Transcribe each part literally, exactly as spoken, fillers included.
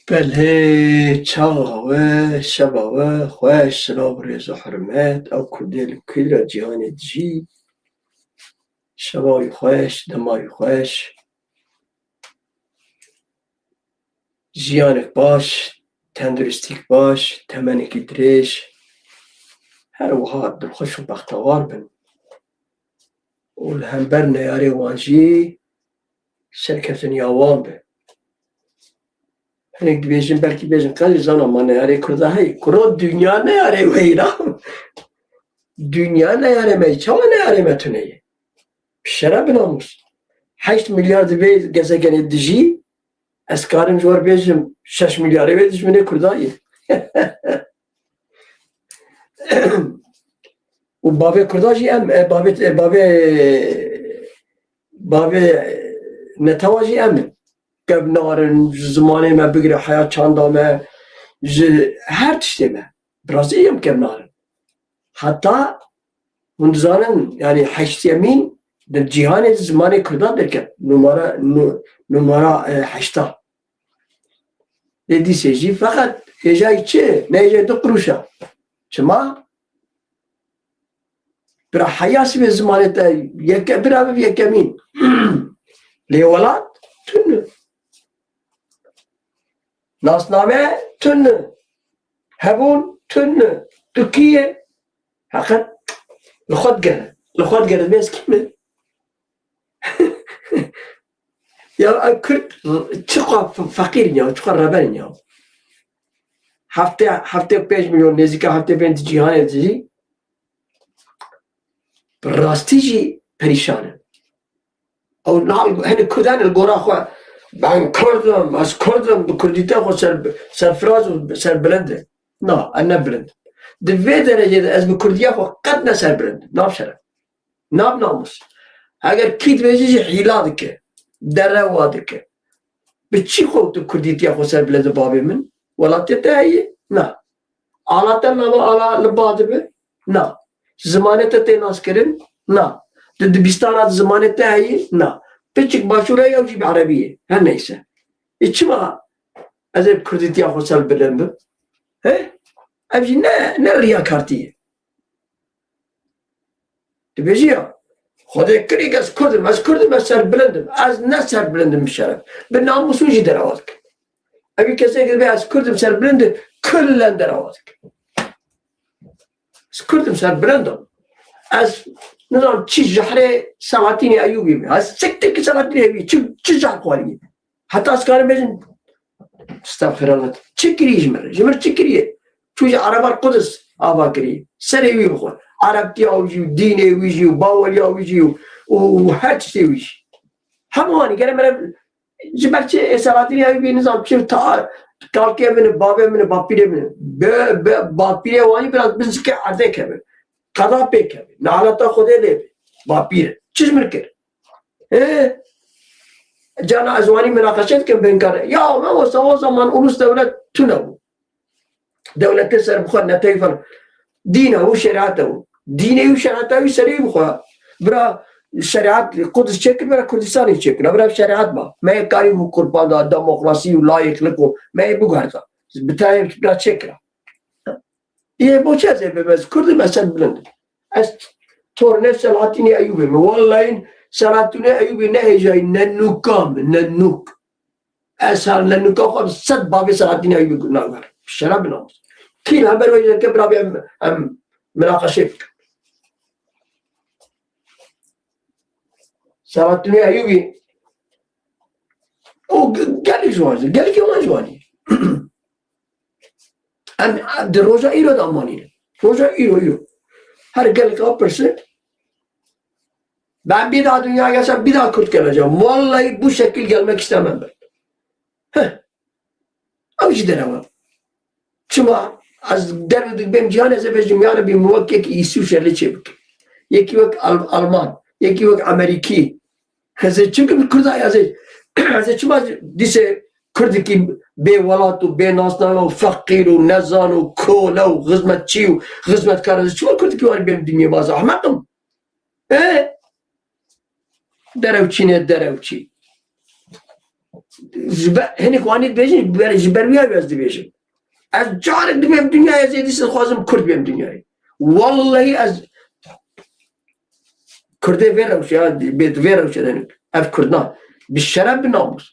Belê çaxa we, şeva we xweş, silav, rêz û hurmet, ew kurdê li kî re cîhanê dijî. Şeva wî xweş, dema wî xweş. Jiyanek baş, tenduristîk baş, temenekî dirêj. Her wiha dilxweş û bextewar bin. Û li hember neyarê wan jî serkeftin ya wan be. Hinek dibêjin, belkî bêjin, qelî zana ma neyarê Kurda heye. Kuro, dinya neyarê we ye la. Dinya neyarê me ye. Çawa neyarê me tune ye? Bi şeref, bi namûs. Heşt milyar di vê gezegenê dijî, ez karim ji we re bêjim, şeş milyarê wê dijminê Kurda ye. Û bavê Kurda jî em, e, bavê, e, bavê, bavê netewa jî em in. Kevnar in, ji zimanê me bigire heya çanda me, ji her tiştê me. Bi rastî em kevnar in. Heta hûn dizanin, yanî heştiyemîn di cîhanê zimanê Kurdan derket. Numara, nu-, numara, e, heşta. Lê dîsê jî feqet hêjayî çi? Ne hêjayî du qirûşa. Çima? Bira heya sibê zimanê te yeke-, bira bibe yekemîn. Lê welat tune. Nasname tune. Hebûn tune. Tu kî yî? Heqet li xwe digere. Li xwe digere, bê ez kî me? Ya ev Kurd çiqa fe-, feqîr in ya, çiqa reber in ya. Heftê, heftê pênc milyon, nêzîka heftê pênc cîhanê dijî, bi rastî jî perîşan in. Ew nal, hinek Kurdan li gora xwe, "Ben Kurd im, ez Kurd im", bi Kurdîtiya xwe ser, serfiraz û serbilind in. Na, ez ne bilind im. Di vê derecê de ez bi Kurdiya xwe qet ne serbilind im. Nav şeref. Nav namûs. Eger kî dibêje jî hîla dike, derewa dike. Bi çi xwe tu Kurdîtiya xwe serbilind dibî bavê min? Welatê te heye? Na. Ala te nava ala li ba dibe? Na. Zimanê te tê naskirin? Na. Di dibistana de zimanê te heye? Na. Piçik başûr heye, ew jî bi erebî ye. Her neyse. Ê çima ez ê bi Kurdîtiya xwe serbilind bim? He? Ev jî ne, ne riyakartî ye. Dibêjî ya, Xwedê kirî ez Kurd im, ez Kurd im, ez serbilind im. Ez ne serbilind im bi şeref. Bi namûs wî jî derewa dikim. Ev kesê dibe ez Kurd im serbilind im, kullen derewa dikim. Ez Kurd im serbilind im. Ez nizanim çi jehrê Selahattinê Eyûbî me. Ez siktir ki Selahattinê Eyûbî. Çi, çi jehr xwarî. Heta ez karim bêjim, estexfirullah. Çi kirî ji min re? Ji min çi kiriye? Çû ji Ereban Qudus ava kirî. Serê wî bixwe. Erebtiya wî jî, dînê wî jî, baweriya wî jî û, û her tiştê wî jî. Hemû wanî gere mere ji ber çi ê Selahattinê Eyûbî nizam çi ta, kalkê min, bavê min, bapîrê min. Be, be, bapîrê wanî biraz bin zikê erdê keve. Qeda pê keve. Nealeta Xwedê lê be. Bapîr. Çi ji min kir? Ê, cana ez wanî minaqeşe dikim, binkare. Ya, me wesa o zaman ulus dewlet tune bû. Dewletê serbixwe, netewî falan. Dîn hebû, şerîet hebû. Dînê wî, şerîeta wî serê wî bixwe. Bira şerîet, Qudus çêkir, bira Kurdistanê çêkir. Bira şerîet ba. Me yê karî bû qurban da, demokrasî û layîklik û me yê biguherda. Bi tayê bira çêkira. Yê bo çi ez ê bibim? Ez Kurd im, ez serbilind im. Ez tornê Selahattinê Eyûbê me. Wellahî Selahattinê Eyûbê ne hêjayî, ne nûka min, ne nûk. Ez her ne nûka xwe bi sed bavê Selahattinê Eyûbê nagerim. Şeref bi namûs. Kî li hember wê yeke bira bê em, em minaqeşê bikin. Selahattinê Eyûbî û ge-, gelek ji wan jî, gelekî wan ji wan jî. Em, em di roja îro de em anîne. Roja îro, îro. Her gelek ew pirse, "Ben bir daha dünya gelsem, bir daha Kürt geleceğim. Vallahi bu şekil gelmek istemem ben." Heh. Ew jî derewa. Çima ez derve dibêm cîhanê, ez ê bêjim, ya Rebî, min wek yekî Îsûşelê çê bike. Yekî wek Al-, Alman, yekî wek Amerîkî. Ez ê çimkî bi Kurda ya, ez ê, ez ê çima dîsê Kurdikî bê welat û bê nasnawe û feqîr û nezan û kole û xizmetçî û xizmetkar, ez ê çima Kurdikî warî bêm dinyê baza? Ehmeq im. E? Derewçî ne derewçî. Ji ber, hinek wanî dibêjin, ji ber, ji ber wî ya ez dibêjim. Ez carek dibêm dinyayê, ez êdî dixwazim Kurd bêm dinyayê. Wallahî ez Kurdê vê rewşe ya, bê di vê rewşe de ne. Ev Kurd na. Bi şeref, bi namûs.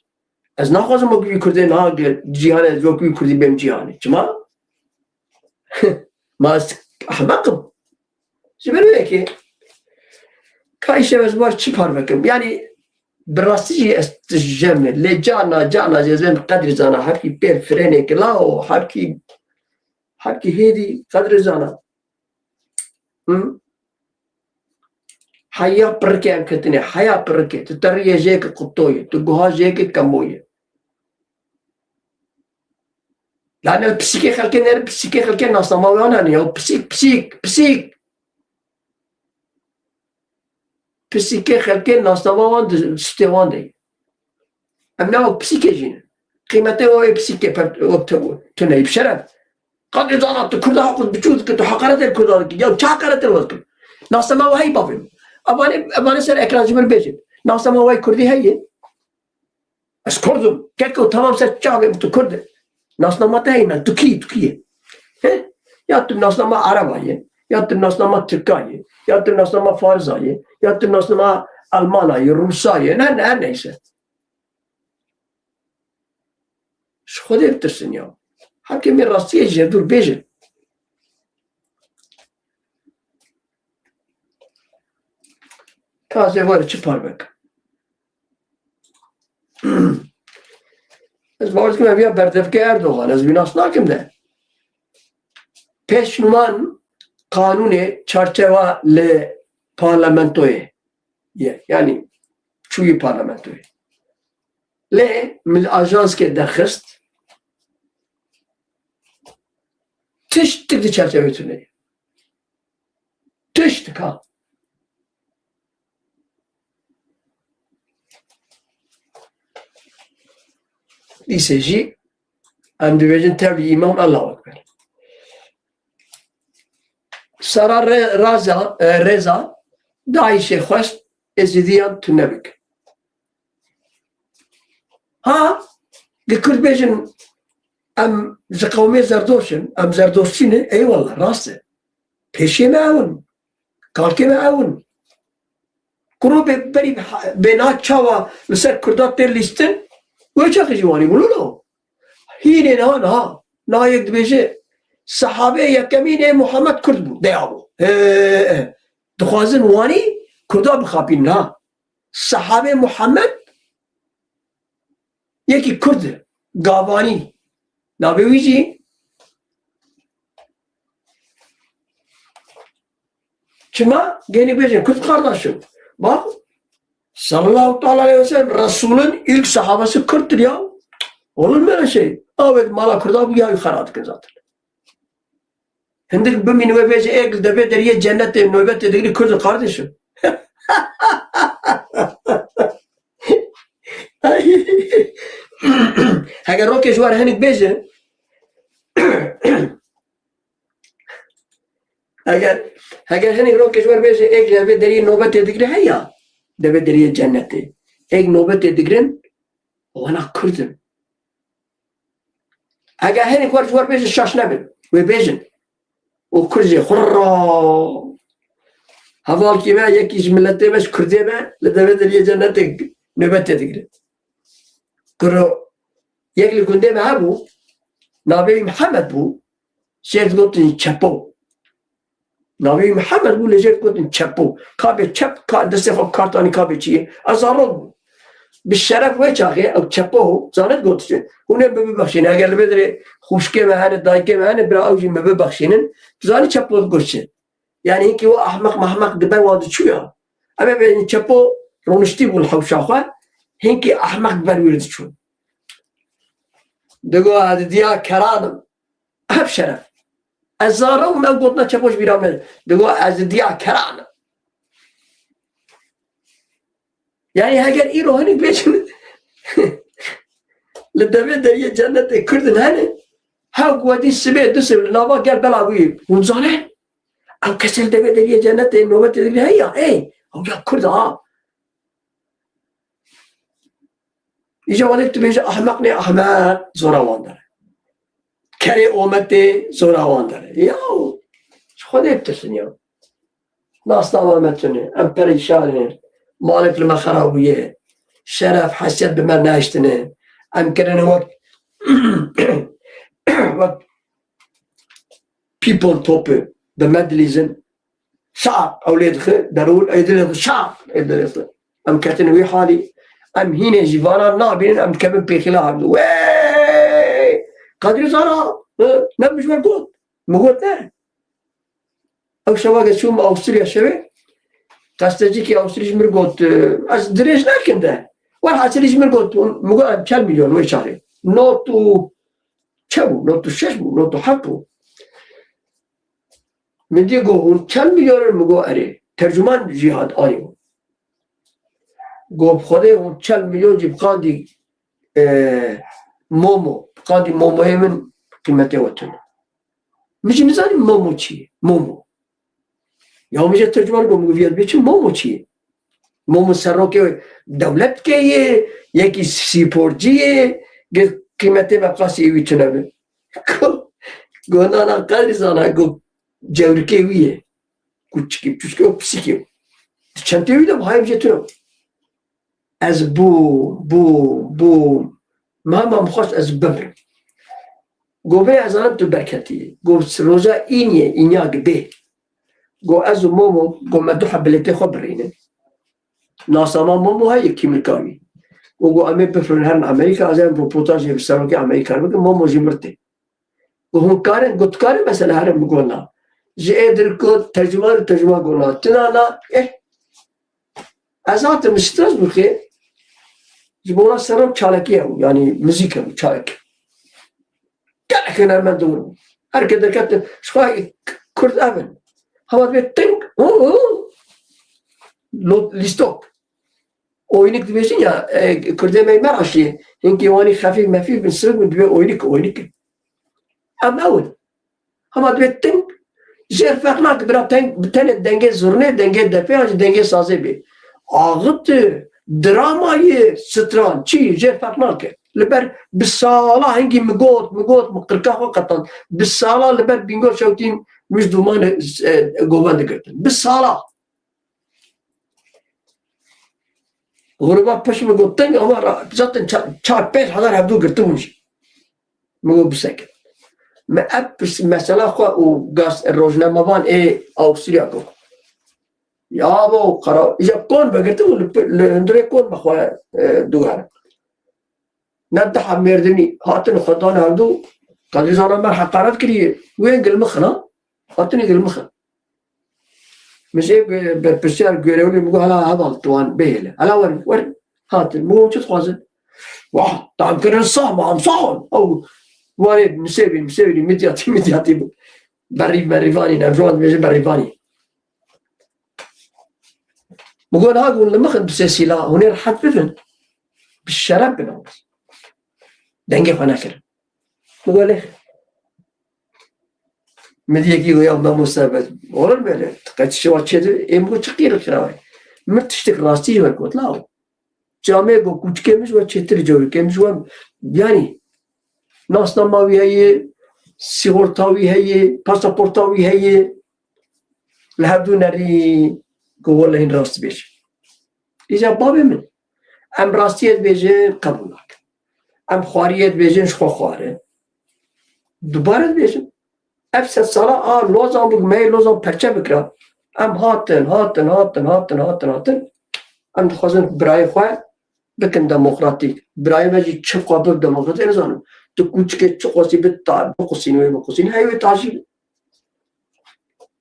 Ez naxwazim wekî wî Kurdê niha ge-, cîhanê, ez wekî wî Kurdî bêm cîhanê. Çima? Ma ez ehmeq im? Ji ber wê yekê ka îşev ez bar çi parve kim? Yanî bi rastî jî ez tije me. Lê carna, carna jî ez bên qedrê zana. Hevkî pêr frênê kila û hevkî, hevkî hêdî qedrê zana. Hı? Heya pirike em ketine, heya pirike. Tu teriyê jêke qutoye, tu guha jêke kemoye. Lane pisîkê xelkê, nere pisîkê xelkê nasnama wan hene ya. Pisîk, pisîk, pisîk. Pisîkê xelkê nasnama wan di stê wan de ye. Em ne wek pisîkê jî ne. Qîmetê wê pisîkê per-, wek tu, tu neyî bi şeref. Qadê zana tu Kurda haqû biçû dike, tu heqaretê li Kurda dike. Ya çi heqaretê li we dike? Nasnama we heyî bavê min. Evanê, evanê ser ekran ji min bêjin. Nasnama we Kurdî heye? Ez Kurd im. Keko tamam ser çavê min tu Kurd î. Nasnama te heye, tu kî, tu kî yî? He? Ya tu nasnama Ereba yî, ya tu nasnama Tirka yî, ya tu nasnama Farisa yî, ya tu nasnama Almana yî, Rûsa yî. Ne, ne, her neyse. Ji Xwedê bitirsin ya. Hevkê me rastiyê ji hevdû bêjin. Ka ez ê were çi parve kim? Ez bawer dikim ev ya berdevkê Erdogan, ez wî nas nakim de. Pêşnuman qanûnê çarçewa li parlamentoyê ye. Yanî çûyî parlamentoyê. Lê min li ajanskê derxist, tiştik di çarçevê tune ye. Tiştik ha. Dîse jî em dibêjin tevlî îmam Allahu Ekber. Sara Re-, Raza, e, Reza, DAIŞê xwest Êzidiyan tune bike. Ha, di Kurd bêjin, em ji qewmê Zerdoş in, em Zerdoşçî ne, eyvallah, rast e. Pêşiyê me ew in, kalkê me ew in. Kuro bê berî bê na çawa li ser Kurda tê lîstin, wê çaxê jî wanî bû, lolo. Hînê niha, niha, niha yek dibêje, sehabê yekemîn ê Muhammed Kurd bû, deya bû. He, he. Dixwazin wanî Kurda bixapînin ha. Sehabê Muhammed yekî Kurd e, Gavanî. Navê wî jî çima? Genî bêjin Kurd kardeşim. Bak, sallallahu teala aleyhi ve sellem, Resulün ilk sahabesi Kürttür ya. Olur mu öyle şey? Avet mala Kurda bu ya yukarı atkin zaten. Hindik bimîn wê bêje, ê li devê deriyê cennetê nobetê digirî Kurd kardeşim. Heger rokê ji war hinik bêje, heger, heger hinik rokê ji war bêje, ê li devê deriyê nobetê digirî heya. Devê deriyê cennetê. Ê nobetê digirin, wana Kurd in. Eger hinek wer ji wer bêjin şaş nebin. Wê bêjin. Û Kurd jê xurra. Hevalkî me, yekî ji miletê me, ji Kurdê me, li devê deriyê cennetê nobetê digire. Kuro yek li gundê me hebû, navê wî Mihemed bû, jê digotin Çepo. Navê wî Mihemed bû, lê jê digotin Çepo. Ka bê çep, ka destê xwe bi kar tanî ka bê çi ye. Ez zarok bûm. Bi şeref wê çaxê ew Çepo zanî digot çi. Hûn ê min bibexşînin. Eger li vê derê xwişkê me hene, dayikê me hene, bira ew jî min bibexşînin. Tu zanî Çepo digot çi? Yanî hinkî we ehmeq mehmeq di ber wan diçû ya. Em ê bêjin Çepo rûniştî bû li hewşa xwe. Hinkî ehmeq di ber wî re diçû. Digot ez diya keran im. Hep şeref. Ez zare û me gotina Çepo ji bîra me. Digo ez diya keran im. Yanî heger îro hinik bêjin li devê deriyê cennetê Kurd in hene, hew ku wedî sibê du sib li nava gel bela wî. Hûn zane? Ew kesê li devê deriyê cennetê nobetê digre heya. Ey, ew ya Kurd a ha. Îca wadê tu bêje ahmeq nê ahmeq, zora wan dere. Kerê ometê, zora wan dere. Yaw, ji Xwedê bitirsin ya. Nasnama me tune, em perîşan in. Malek li me xera bûye. Şeref, hesiyet bi me nehiştine. Em kirine wek, wek pîpon topu bi me dilîzin. Şap, ew lê dixi, derûn, ê dilê dixi, şap, ê dilê dixi. Em ketin wî halî. Em hînê jî vana nabînin, em dikevin pêxîla hevdû. Wey! Qedrî Zana, hı, ne min ji we got. Min got ne. Ew şeva ke çûm Awistrîya şevê, gazetecîkî Awistrî ji min got, e, ez dirêj nakim de. Werhasilî ji min got, min got, em çel milyon wê çaxê. Not û çe bû, not û şeş bû, not û heft bû. Min dî got, hûn çel milyon in? Min got, erê. Tercûman jî hat anî. Got, bi Xwedê hûn çel milyon jî bi qandî, e, momo, bi qandî momoyê min qîmetê we tune. Min jî nizanî momo çi ye? Momo. Ya min jê tercûman got, min got, viyadbê çi momo çi ye? Momo serokê dewletkê ye, yekî sporcî ye, qîmetê me qasî wî tune be. Go, go nana Qedrî Zana, go cewrikê wî ye. Kuçikê, çûçikê û pisîkê. Di çentê wî de bihayê min jê tune. Ez bûm, bûm, bûm. Mama min xwest ez bimirim. Go vê ez zanim tu berketiyê. Go roja îniyê, înya gidê. Go ez û Momo, go me du heb bilêtê xwe birînin. Nasnama Momo heye, kîmlika wî. Go, go em ê bifirin herin Amerîka, ez ê em roportajê bi serokê Amerîka bikim, Momo jî mirtê. Got, hûn karin, got, karin mesela herin bigona. Ji ê dir got, tercüman û tercüman gona. Tina na, eh. Ez hatim Strasbourgê, ji bona serok çalekî hebû, yanî muzîk hebû, çalekî. Gelek hunermend dûr bû. Her ke derketin, ji xwe Kurd ev in. Hema dibê ting, hu, hu. Lo-, lîstok. Oynik dibêjin ya, e, Kurdê me Meraşê, hinkî wanî xefîf mefîf bin, sivik bin, dibê oynik, oynik in. Em ew in. Hema dibê ting, jêr ferq nake, bira teng, bi tenê dengê zurnê, dengê depê, an jî dengê sazê bê. Axiti, dramayê, stran, çi, jêr ferq nake. Li ber bi sala hingî min got, min got, min qirka xwe qetand. Bi sala li ber bîngo şewtîn, min ji dûman, e, govan digirtin. Bi sala. Gruba pişt min got teng, ama ra-, zaten ça-, çar pênc hezar hevdû girtibûn jî. Min got biseke. Me ev pirs-, mesela xwe û gaz-, rojnamevan ê Awustriya got. Ya bo, qara, îca kon be girtibûn, li pi-, li hundirê kon be xwe, e, dû herin. Ne daha Mêrdinî hatin xwe dan hevdû, Qedrî Zana me heqaret kiriye. Wê gilmixin ha. Hatinê gilmixin. Min jê be-, berpirsiyar görevlî min got, "Hela heval tu wan bihêle. Hela werin, werin." Hatin. Min got, "Çi dixwazin?" "Wah, tam kirin sah, ma em sah in." Ew warê misêbî, misêbî, midyatî, midyatî bû. Berî, berîvanî, ne, ji wan dibêjin berîvanî. Min got, "Ha, hûn li min xin bi sê sîla, hûn ê rehet bibin. Bi şeref bin." Dengê xwe nekirin. Min got, "Lê." Min dî yekî got, "Ya mamoste, be, olur mu öyle? Qet şewa çêtir." Ê min got, "Çi qîrixira?" Min tiştek rastî ji we got, law. Camê got, kûçikê min ji we çêtir, cewrikê min ji we, yanî, nasnama wî heye, sîgorta wî heye, pasaporta wî heye. Li hevdû nerî got, "Wele hîn rast dibêjî." Îca bavê min, em rastiyê dibêjin, qebûl nakin. Em xwariyê dibêjin, ji xwe xwarin. Dubare dibêjin. Ev sed sala a Lozan bû, me yê Lozan perçe bikira. Em hatin, hatin, hatin, hatin, hatin, hatin. Em dixwazin birayê xwe bikin demokratîk. Birayê me jî çi xwe bi demokratîk nizanim. Tu kûçikê çi xwesî bi ta-, biqusînî wê biqusînî. Hey wê tajî.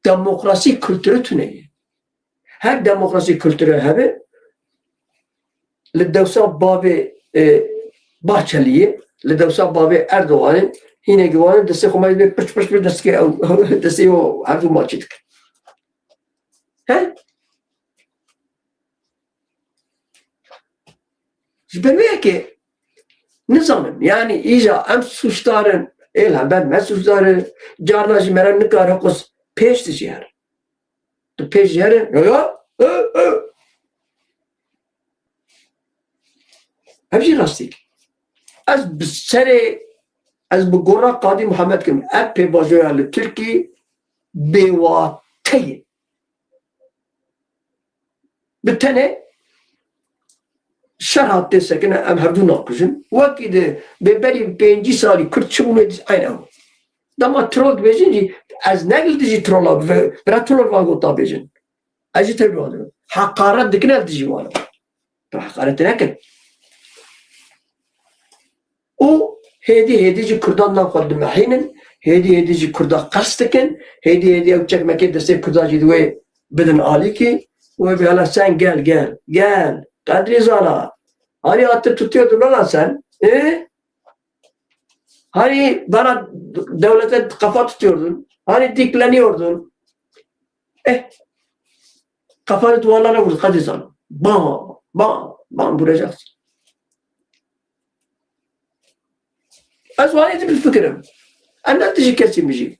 Demokrasî kulturê tune ye. Her demokrasî kulturê hebe, li dewsa bavê, e, Bahçeliyê, li dewsa bavê Erdoganê, hînekî wan destê xwe me bê piç piç bi destê ew, destê ew hevdû maçî dikin. He? Ji ber wê yekê nizanim, yanî îja em sûcdar in, ê li hember me sûcdar in, carna jî me re nikare qus pêş dijî herin. Tu pêş jî herin, yo, yo, ö, ö. Ev jî rastî. Ez bi serê, ez bi gora Qadî Muhammed kim. Ev pêvajoya li Tirkî bêwate ye. Bi tenê şer hat tê sekine, em hevdû nakujin. Wekî di bê berî pêncî salî Kurd çi bûne, eyn ew. Dema troll dibêjin jî, ez ne li dijî trolla, bi-, bira troll van gota bêjin. Ez jî tevlî wan dibim. Heqaret dikin ev dijî wan. Tu heqaret nekin. Û hêdî hêdî jî Kurdan nav xwe dimehînin, hêdî hêdî jî Kurda qers dikin, hêdî hêdî ew çekmekê destê Kurda jî di wê bidin alîkî û wê bê hala sen gel, gel, gel. Qedrî zana. Hani atı tutuyordun lan sen? E? Hani bana devlete kafa tutuyordun? Hani dikleniyordun? Eh, kafanı duvarlara vurdu, hadi canım. Bam, bam, bam vuracaksın. Ez wanê di bifikirim. Em ne dijî kesî mijî.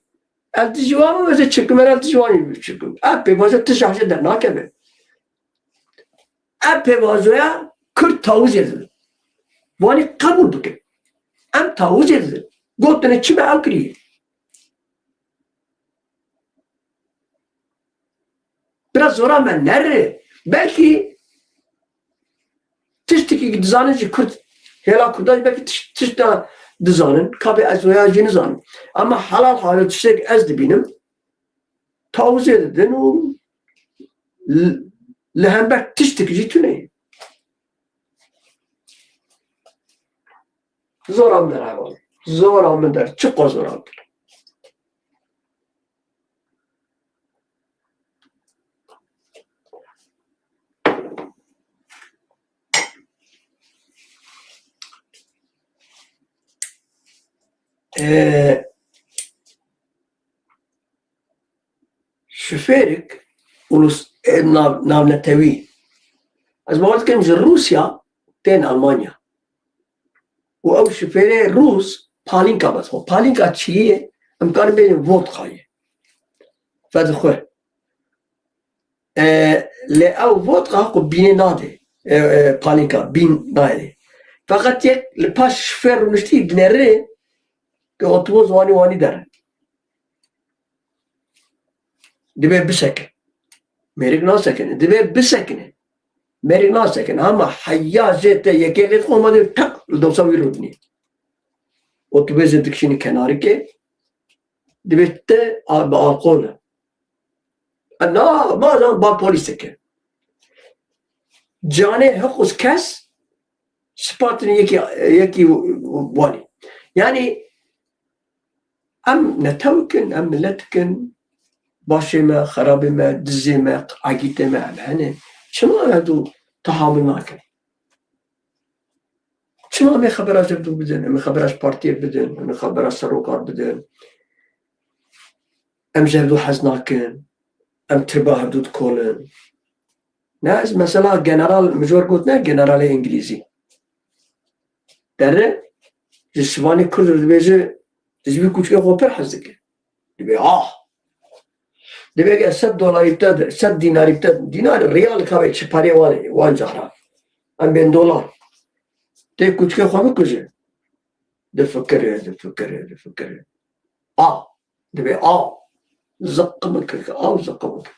Ez dijî wan ez çikim, ez dijî wanî çikim. Ev pêvajo ti şahje dernakeve. Ev pêvajoya Kurd tawizê didin. Wanî qebûl bikin. Em tawizê didin. Gotinê çi me ew kiriye. Biraz zora me nere. Belkî tiştekî dizanin jî Kurd, hêla Kurdan jî belkî tiş-, tişta dizanin. Kabê ez waya jî nizanim. Ama helal halê tiştek ez dibînim. Tawizê didin û li, li hember tiştek jî tune ye. Zora min der heval. Zora min der. Çiqas zora min der. Ee, şofêrik ulus, e, nav-, navnetewî. Ez bawer dikim ji Rûsya tên Almanya. Û ew şofêrê Rûs palînka bes xwe. Palînka çi ye? Em karin bêjin vodka ye. Fedixwe. E, lê ew vodka ku bînê nade. E, e, palînka bîn nayê. Feqet yek li paş şofêr rûniştî dinêre ke otobus wanî wanî dere. Divê bisekin. Mêrik nasekine. Divê bisekine. Mêrik nasekine. Ama heya jê te yekê lê xwe ma divê tak li dosa wî rûdinî. Otobusê dikişînî kenarikê. Divê te a-, bi alkol e. E, na, ma zan ba polîseke. Canê hiqûs kes spatin yekî, yekî wanî. Yani, Em netew kin, em milet kin, başê me, xerabê me, dizê me, egîtê me, em hene. Çima em hevdû tehamul nakin? Çima em ê xebera ji hevdû bidin? Em ê xebera ji partiyê bidin, em ê xebera serokan bidin. Em ji hevdû hez nakin. Em tirba hevdû dikolin. Ne, ez mesela general, min ji we re got ne, generalê Îngilîzî. Dere, ji şivanê Kurd re dibêje, tu ji vî kûçikê xwe pir hez dike. Dibê, ah! Dibê, eger sed dolarî bi te de, sed dînarî bi te, dînar, riyal, ka be çi parê wan, wan cara. Em bên dolar. Tê kûçikê xwe bikuje. Difikire, difikire, difikire. Ah! Dibê av. Ziqim kir, av ziqim kir.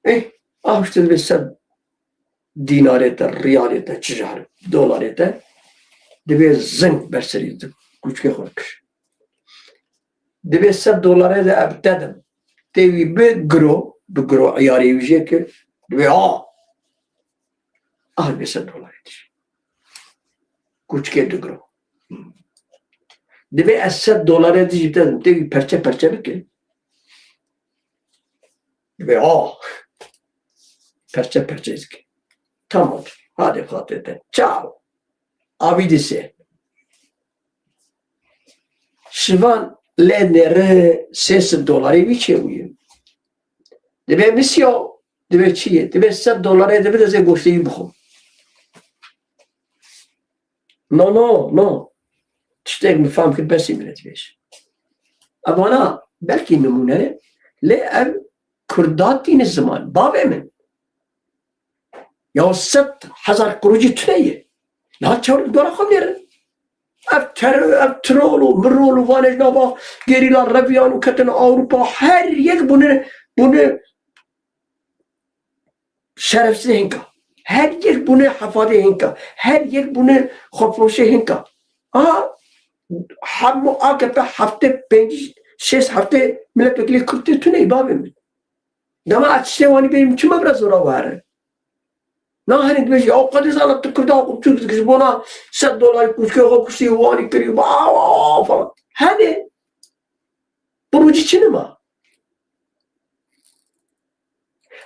Eh, av işte dibê sed dînarê te, riyalê te, çi jare, dolarê te, dibê zing ber serî di kûçikê xwe dikir. Dibê sed dolarê de ev te dim. Tê wî bi giro, bi giro iyarê wî jê kir. Dibê, a, Ah, dibê sed dolarê dijî. Kûçikê digiro. Dibê ez sed dolarê dijî te dim. Tê wî perçe perçe bike. Dibê, ah. Perçe perçe dike. Tamam. Hadi xatê te. Çaw. Avî dise. Şivan lê nêre sê sed dolarê wî çêbûye. Dibê misyo. Dibê çi ye? Dibê sed dolarê de bide ez ê goştê wî bixwim. No, no, no. Tiştek min fam kir, besî min dibêj. Evana belkî nimûne ne, lê ev Kurda tîne ziman. Bavê min. Ya sed hezar qurûcî tune ye. Niha çaw li dora xwe nêrin. Ev terör, ev troll û mirol û vanê ji nava gerîla reviyan û ketin Ewropa, her yek bûne, bûne şerefsizê hinka. Her yek bûne hefadê hinka. Her yek bûne xwefiroşê hinka. A hemû A K P heftê pêncî, şêst heftê milletvekilê Kurd tê tune bavê min. Dema ez tiştê wanî bêjim, çima bira zora we here? Na herî dibêjî, ew qedî zana tu Kurda qurtûk dikir ji bona sed dolarî kûçkê xwe kuştî û wanî kirî, ba, ba, ba, falan. Hene. Bi rûcî çi nima?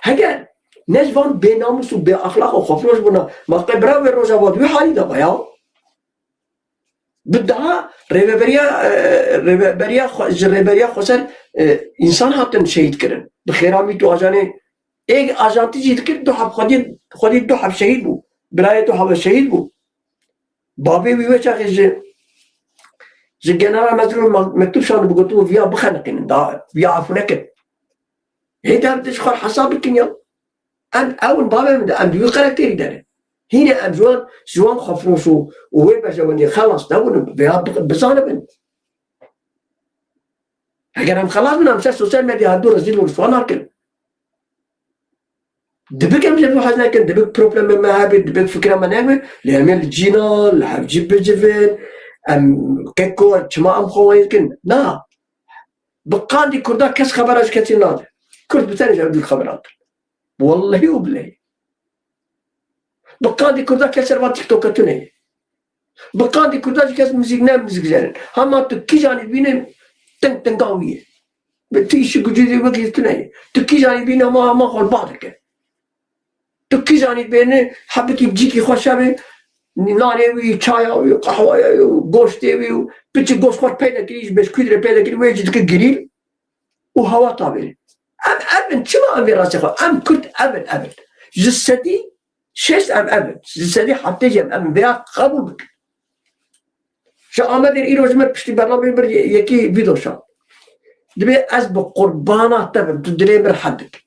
Heger ne ji van bênamûs û bêaxlaq û xwefiroş bûna, ma qey bira wê Rojava di wî halî de be ya. Bi daha rêveberiya, e, rêveberiya xwe, ji rêberiya Xweser, e, însan hatin şehîd kirin. Bi xêra mît û ajanê, ê ajantî jî dikir, du heb xwedî, xwedî du heb şehîd bû. Birayê du heb şehîd bû. Bavê wî wê çaxê ji, ji General Mezrûr me-, mektûb şandibû, gotibû, viya bixeniqînin, da, viya efû nekin. Hê de em ji xwe hesab bikin ya. Em ew in bavê min de, em bi wî karakterî de ne. Hîne em ji wan, ji wan xwefiroş û, û wê berjewendiyê xelas nebûn, vêya bi-, bizanibin. Heger em xelas bin, em ser sosyal medya her du rezîl û riswa nakin. Dibik em ji vî hez nekin, dibik problemê me hebe, dibik fikra me nebe, lê em ê li cîna, li hev cî bicivin, em keko, çima em xwe wayî dikin? Na. Bi qandî Kurda kes xebera ji kesî nade. Kurd bi tenê ji hev dûr xebera dikin. Wellehî û bilehî. Bi qandî Kurda kes ser van TikToka tune ye. Bi qandî Kurda jî kes muzîk ne muzîk jenin. Hema tu kîjanî bînin ting tinga wî ye. Bi tu îşi gucî dî wekî tune ye. Tu kîjanî bînin hema hema xwe li ba dike. Tu kîjanî bêne hebitî bi cîkî xwe şevê, nanê wî, çaya wî, qehwaya wî û goştê wî û piçî goşt xwe peyde kirî, ji beşkûyî re peyde kirî, wê jî dike girîl û hewa tavêrî. Em ev in, çima em vê rastê xwe? Em Kurd ev in, ev in. Ji sedî şêst em ev in. Ji sedî heftê jî em ev in. Vêya qebûl bikin. Ji Amedê îro ji me piştî bernameyê bir ye-, yekî vîdo şand. Dibê ez bi qurbana te bim, tu dilê min rehet dikî.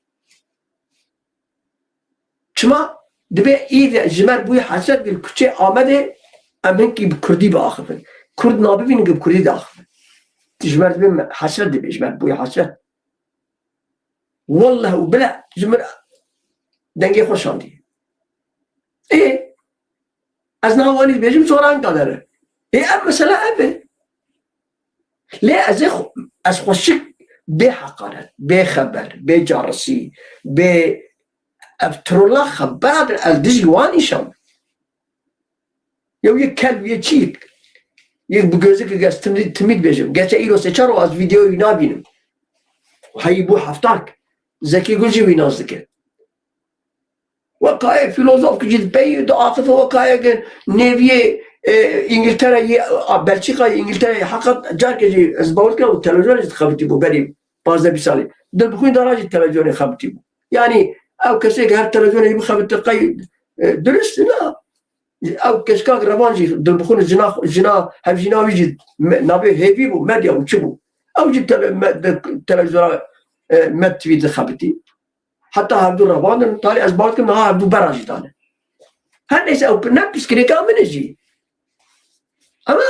Çima? Dibê î de ji me bûyî hesret, li kuçê Amedê em hinkî bi kurdî biaxivin. Kurd nabivînin ku bi kurdî diaxivin. Ji me dibê me hesret dibê, ji me bûyî hesret. Welleh û bile ji min dengê xwe şandî. Ê, ez niha wanî dibêjim, sonra enka dere. Ê, ev mesele ev e. Lê ez ê xwe, ez xweşik bê heqaret, bê xeber, bê carisî, bê ev trola xebera dir ez dijî wan îşan. Yew yek kel, yek çîk. Yek bi gözük ez timî, timî dibêjim. Geçe îro sê çar ro ez vîdeoyê wî nabînim. Heyî bû heftak. Zekî Gul jî wî nas dike. Weka yê filozof ki jî dipeyî diaxife, weka yê ki nêviyê, e, Îngiltere yê, a, Belçîka yê Îngiltere yê heqet carkê jî ez bawer dikim û televizyonê jî dixebitî bû berî pazdeh bîst salî. Dilbixwîn Dara jî televizyonê xebitî bû. Yanî ew kesê ki her televizyonê jî bixebite qey, e, dirist na. Ew keşka revan jî Dilbixwîn jina, jina, hevjîna wî jî me-, navê hêvî bû, medya û çi bû. Ew jî tele-, me-, de-, televizyona, e, Med T V dixebitî. Heta hevdû revandin, talê ez bawer dikim niha hevdû bera jî dane. Her neyse, ew ne pirsgirêka min e jî. Ama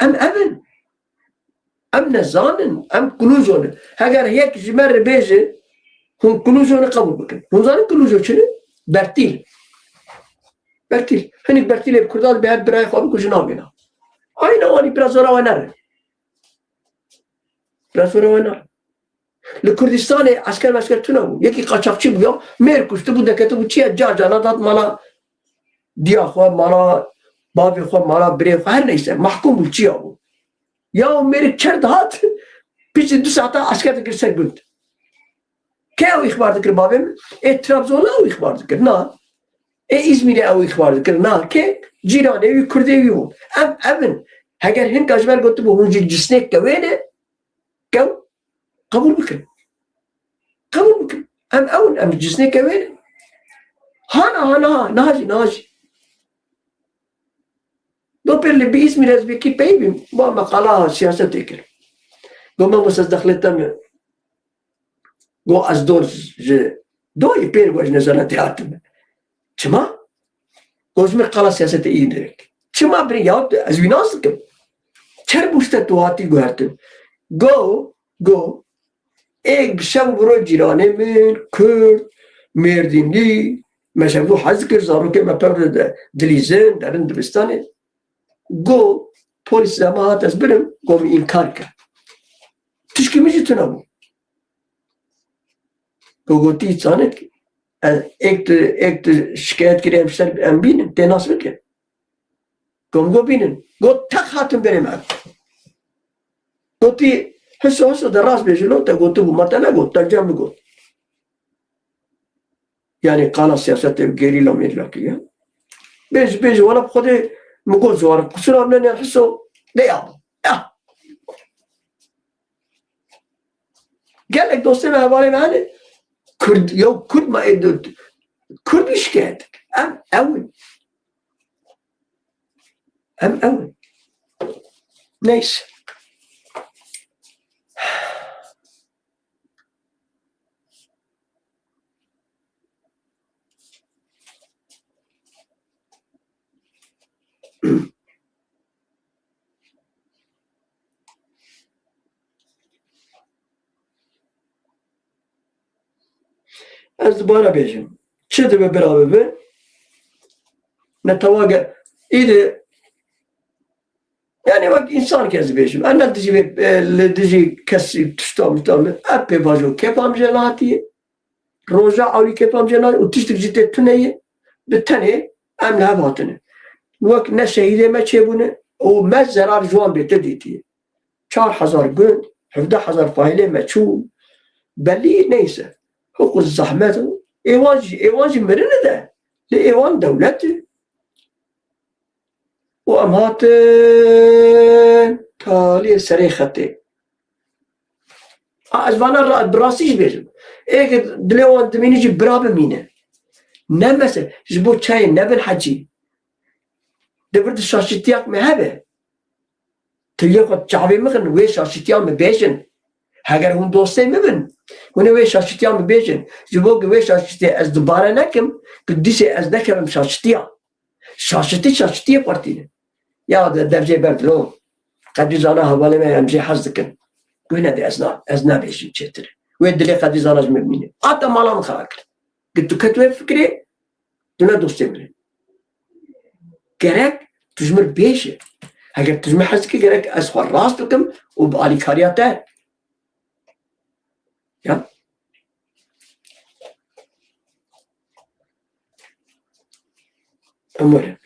em ev in. Em nezanin, em Klûjo ne. Heger yek ji me re bêje, hûn Klûjo ne qebûl bikin. Hûn zanin Klûjo çi ne? Bertîl. Bertîl. Hinek bertîlê bi Kurdan bi her birayê xwe bikujin navêna. Ayna wanî biraz zora we nere. Biraz zora we nere. Li Kurdistanê esker mesker tune bû. Yekî qaçaxçî bû ya. Mêr kuştibû, deketibû çiye, car carna dat mala diya xwe, mala bavê xwe, mala birê xwe, her neyse. Mahkum bû, çiya bû. Ya o mêrik çer dihat, piştî du saeta esker dikir ser gund. Kê ew îxbar dikir bavê min? Ê Trabzonê ew îxbar dikir. Na. Ê Îzmîrê ew îxbar dikir. Na. Kê? Cîranê wî, kurdê wî bû. Em ev in. Heger hinka ji ber gotibû hûn ji cisnê kewê ne, kew qebûl bikin. Qebûl bikin. Em ew in, em cisnê kewê ne. Hana, hana, niha jî, niha jî. Do pêr li bi Îzmîr ez bi kî peyî bîm. Ba meqala siyasetê kir. Go me wisa dexlê te mi. Go ez dor ji doyê pêr go ji nezaretê hatime. Çima? Go ji min qala siyasete î direk. Çima birî ya tu, ez wî nas dikim. Çer bûste tu hatî guhertin. Go, go, êk bi şev û bi roj cîranê min, Kurd, Mêrdînlî, me ji hevdû hez dikir, zarokê me pevre de dilîzin, derin dibistanê. Go, polîs dema hat ez birim, go min înkar kir. Tişkî min jî tune bû. Go gotî, Zanik, ez, êk tu, êk tu şikayet kirî em ser em bînin, tê nas bike. Go min go bînin. Got, teq hatin berê me. Gotî, hiso hiso de rast bêjî lo, te gotibû, ma te negot, te cem min got. Yani qala siyasetê gerîla mêrîla kiriye. Bêj, bêj, wela bi Xwedê min got ziwar, qisûra min ya hiso, de ya. Ya. Gelek dostê me, hevalê me hene, Kurd, yew Kurd me, ê, Kurd wî şikayet dike. Em, ew in. Em, ew in. Neyse. Ez dubare bêjim. Çi dibe bira bibe? Netewa ge-, îdî, yani wek însan ke ez bêjim. Ez ne dijî vê, e, li dijî kesî tişta mita min. Ev pêvajo kêfa min jê nehatiye. Roja ewlî kêfa min jê nayê û tiştek jî tê tune ye, bi tenê em li hev hatine. Wek ne şehîdê me çêbûne û me zerar ji wan bêtir dîtiye. Çar hezar gund, hevdeh hezar fahîlê me çû, belî neyse. Hiqû zehmet û êwan jî, êwan jî mirine de, lê êwan dewlet e. Û em hatin taliyê serê xetê. A, ez vana ra-, bi rastî jî bêjim. Ê ke dilê wan dimînî jî bira bimîne. Ne mesele, ji bo çayê nebin hecî. Di vir di şaşîtiyak me hebe. Tu yê xwe çavê min xin, wê şaşîtiya min bêjin. Heger hûn dostê min bin, hûn ê wê şaşîtiya min bêjin. Ji bo ku wê şaşîtiyê ez dubare nekim, ku dîsê ez nekevim şaşîtiya. Şaşitî, şaşitiyê partî ne. Ya de devcê berdilo. Qedî zana hevalê me em jê hez dikin. Wê ne de ez na, ez nabêjim çêtir. Wê dilê Qedî zana ji min bimîne. Ata mala min xera kir. Gi tu ket wê fikirê, tu ne dostê min î. Gerek tu ji min bêje. Heger tu ji min hez dikî, gerek ez xwe rast bikim û bi alîkariya te Ya. Em werin.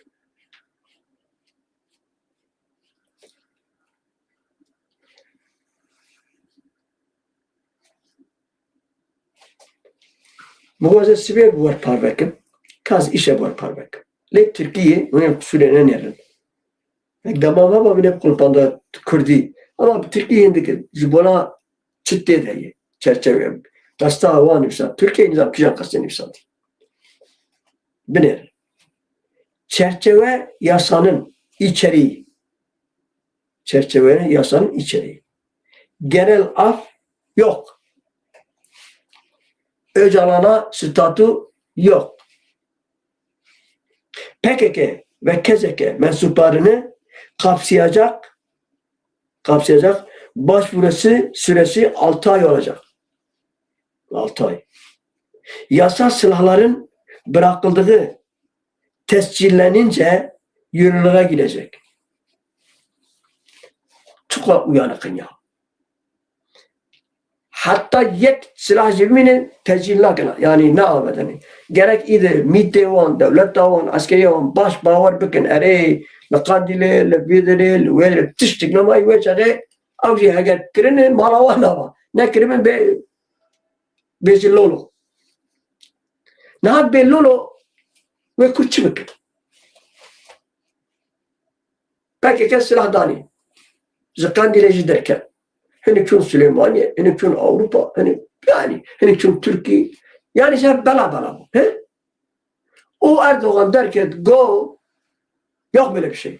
Min got ez sibê bi we re parve kim, ka ez îşev bi we re parve kim. Lê Tirkiyê hûn ê qisûrê nenêrin. Dema me ba min ê bi qulpanda kurdî. Ama bi tirkî hindik in. Ji bona çi tê de ye? Çerçeve. Qesta wan nivîsa. Tirkiyê nizam kîjan qestê nivîsandî. Binêr. Çerçeve yasanın içeriği. Çerçeve yasanın içeriği. Genel af yok. Öcalan'a statü yok. P K K ve K C K mensuplarını kapsayacak, kapsayacak başvurusu süresi altı ay olacak. Altı ay. Yasal silahların bırakıldığı tescillenince yürürlüğe girecek. Çok uyanıkın ya. Heta yek silah jî bimîne, tecîl nakin. Yanî ne avêtin. Gerek îdî mîtê wan, dewleta wan, eskeriya wan baş bawer bikin. Erê, li Qandîlê, li Bîdirê, li wê, li tiştik nemayî wê çaxê, ew jî heger kirine, mala wan nava. Nekiribin bê, bêjin lolo. Niha bê lolo, wê Kurd çi bikin? P K K silah danî. Ji Qandîlê jî derket. Hinek çûn Silêmaniyê, hinek çûn Ewropa, hinek, yanî, hinek çûn Tirkî. Yanî ji hev bela bela bû. He? Û Erdogan derket, got, yok böyle bir şey.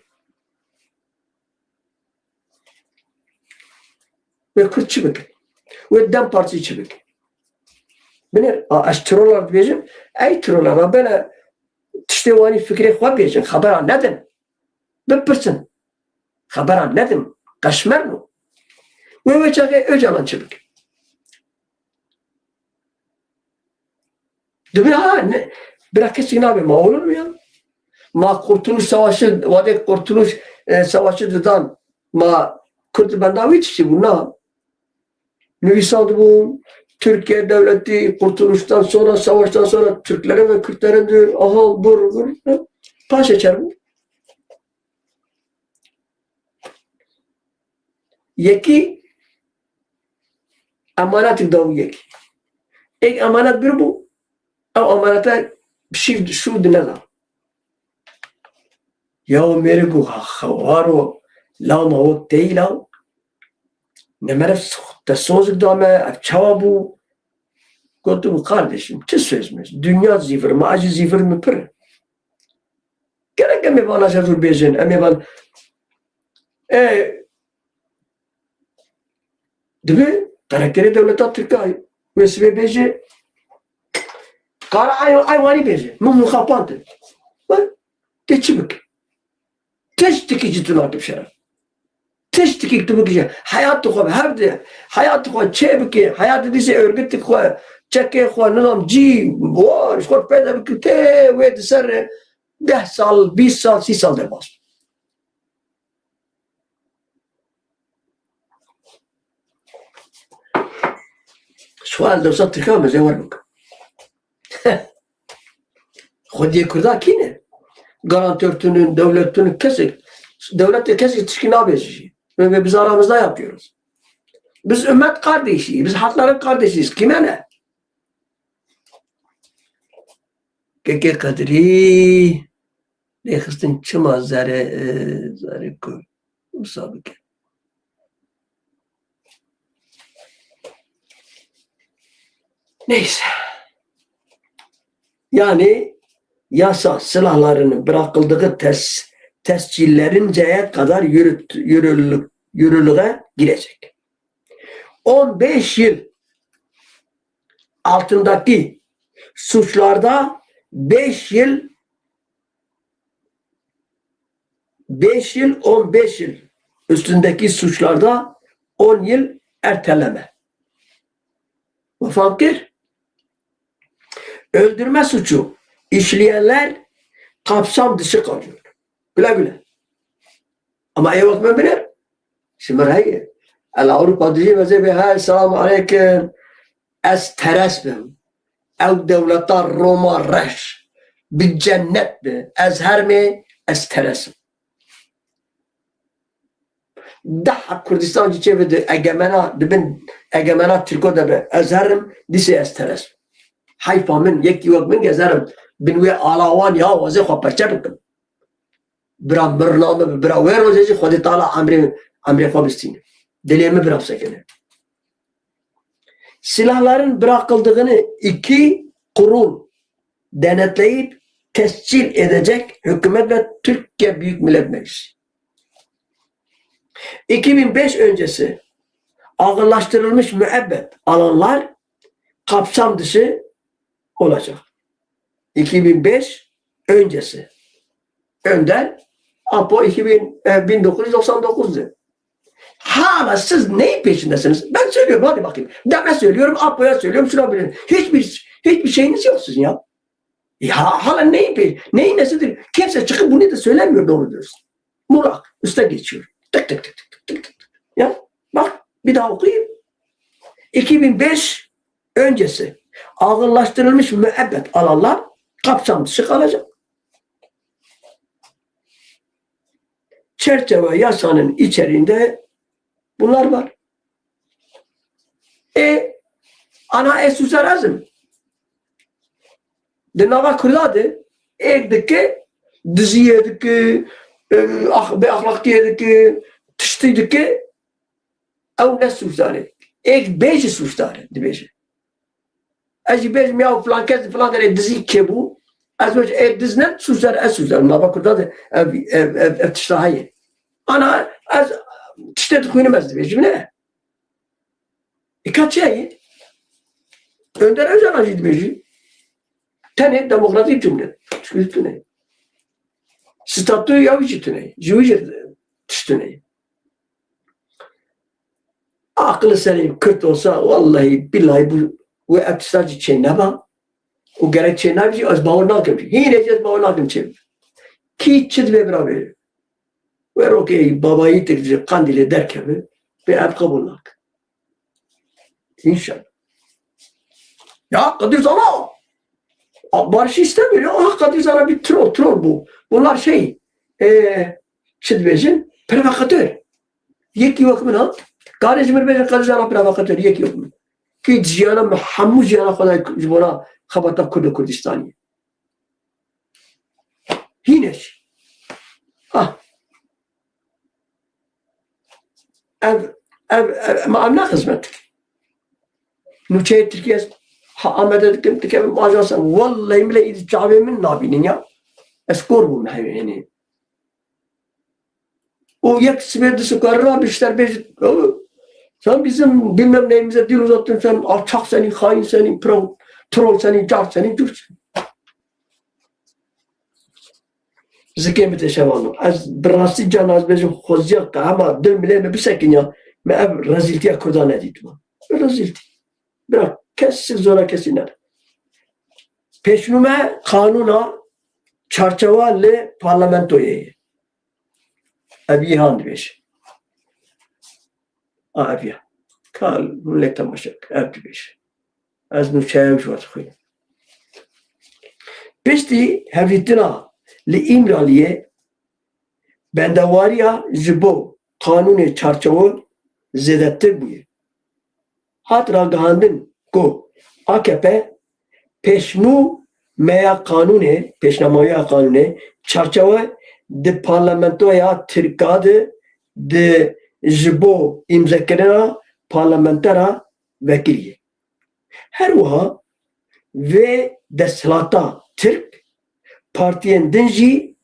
Wê Kurd çi bikin? Wê DEM Partî çi bikin? Binêr, a, ez troller dibêjim, ey troller, a, bele tiştê wanî fikrê xwe bêjin, xebera nedin. Bipirsin. Xebera nedin. Qeşmerno. Wê wê çaxê Ocalan çi bike? Dibe ha, ne, bira kesî nabe, ma olur mu ya? Ma Kurtuluş Savaşı, vadê Kurtuluş, e, Savaşı didan, ma Kurd li benda wî tiştî bû, na? Nivîsandibûn, Türkiye devleti kurtuluştan sonra, savaştan sonra Türklere ve Kürtlere diyor, aha, bur, bur, paşê çer bû. Yekî emanetik da wî yekî. Êk emanet bir bû, ew emanete şîv, şû dineda. Ya o mêrê ku xewar o, lama o teyla, ne meriv te sozik da me, ev çawa bû? Gotibû, kardeşim, çi söz mü? Dünya zifir, ma jî zifir mi pir. Gerek em ê vana jevur bêjin, em ê van, e, dibe karakterê dewleta Tirkayê, wê sibê bêje, qara ay, ay wanî bêje, min mixapandin. Tê çi bike? Tiştekî ji tu nakir şeref. Tiştekî tu bikî, heyatê xwe bi hev de, heyatê xwe çê bikî, heyatê dîsê örgütê xwe, çekê xwe, nizam cî, war, ji xwe peyda bikî, tê wê di ser deh sal, bîst sal, sî sal derbas. Sual dewsa Tirkan me zêwer bik. Xwediyê Kurda kî ne? Garantör tune, dewlet tune, kesek, dewletê kesek tişkî nabêje jî. Ve, ve biz aramızda yapıyoruz. Biz ümmet kardeşiyiz, biz halkların kardeşiyiz. Kime ne? Kekê Qedrî, lêxistin çima zerê, e, zerê ku wisa bike. Neyse. Yani yasa silahların bırakıldığı tes-, tescillerinceye kadar yürüt-, yürürlük-, yürürlüğe girecek. On beş yıl altındaki suçlarda beş yıl, beş yıl, on beş yıl üstündeki suçlarda on yıl erteleme. Wefakir, öldürme suçu işleyenler kapsam dışı kalıyor. Güle güle. Ama ê wek min bine, ji min heye. El Ewropa dijî vê zê bê, hey, selam aleykum. Ez teres bim. Ew dewleta Roma reş. Bi cennet bi. Ez hermê, ez teres im. Daha Kurdistan jî çêbide egemena, di bin egemena Tirko de be. Ez herim, dîsê ez teres im. Heyfa min, yekî wek min, ez herim bin wê ala wan ya, wazê xwe perçe bikim. Bira mirna min bi, bira wê rojê jî Xwedê Teala emrê, emrê xwe bistîne. Dilê min bira bisekine. Silahların bırakıldığını iki kurul denetleyip tescil edecek hükümet ve Türkiye Büyük Millet Meclisi. İki bin beş öncesi ağırlaştırılmış müebbet alanlar kapsam dışı olacak. İki bin beş öncesi. Önder, Apo iki bin, e, bin dokuz yüz doksan dokuzdu. Hala siz neyin peşindesiniz? Ben söylüyorum, hadi bakayım. Ya ben söylüyorum, Apo'ya söylüyorum, şuna bile. Hiçbir, hiçbir şeyiniz yok sizin ya. Ya hala neyin peşinde? Neyin nesidir? Kimse çıkıp bunu da söylemiyor doğru dürüst. Murak, üste geçiyor. Tık tık tık tık tık tık tık. Ya bak, bir daha okuyayım. iki bin beş öncesi ağırlaştırılmış müebbet alanlar kapsam dışı kalacak. Çerçeve yasanın içeriğinde bunlar var. E, ana ez û ser ez im. Di nava Kurda de êk dike, diziyê dike, e, ax-, bêaxlaqiyê dike, tiştî dike, ew ne sûcdar e. Êk bê jî sûcdar e, dibêje. Ez jî bêjim ya filan kes, filan derê dizî kê bû, ez bêjim ê diz ne sûcdar, ez sûcdar. Nava Kurda de ev, ev, ev, ev tişta heye. Ana ez tiştê dixwînim ez dibêjim ne. E, ka çi heye? Önder Öcalan jî dibêjî. Tenê demokratîk cumhuriyet. Çi tune. Statûya wî jî tune. Ji wî jî tişt tune. Aqil serê Kurd olsa, wallahî, billahî, bu, wê ev tişta jî çê neba. Û gerek çê nabî jî, ez bawer nakim jî. Hînê jî ez bawer nakim çê bibe. Kî çi divê bira bêje. Wê rokê babayî tir ji Qandîlê derkeve, pê ev qebûl nake. Înşallah. Ya Kadir Zana! Barış istemiyor ya. Aha Kadir Zana bir troll, troll bu. Bunlar şey, e, çi dibêjin? Provokatör. Yekî wek min ha. Karê ji min bêje Kadir Zana provokatör. Yekî wek min. Ki jiyana min, hemû jiyana xwe da ji bona xebata Kurd û Kurdistaniyê. Hîne jî. Ha. Ev, ev, ev, ma ev ne xizmet dike? Nûçeyê Tirkiye ez ha Amedê dikim, dikevim ajansa. Wallahî bile îdî çavê min nabînin ya. Ez kor bûm hevê hênê. O yek sibê du sokar ra bişter bêjit. Sen bizim bilmem neyimize dil uzattın, sen alçak seni, hain seni, pro, troll seni, car seni, cur seni. Zikê min tê şevano. Ez bi rastî can ez bêjim xoziya qehema dil milê min bisekiniya. Me ev rezîltiya Kurda nedîtma. Rezîltî. Bira kesî zora kesî nede. Pêşnûme qanûna çarçewa li parlamentoyê ye. Ev yê han dibêje. A, ev ya. Kal, hûn lê temaşe bike. Ev dibêje. Ez nûçeya ew ji we dixwînim. Piştî hevdîtina li Îmraliyê bendewariya ji bo qanûnê çarçewe zêdetir bûye. Hat ragihandin ku A K P pêşnûmeya qanûnê, pêşnûmeya qanûnê çarçewe di parlamentoya Tirka de di ji bo îmzekirina parlamentera vekirî ye. Her wiha vê desthilata Tirk partiyên din jî,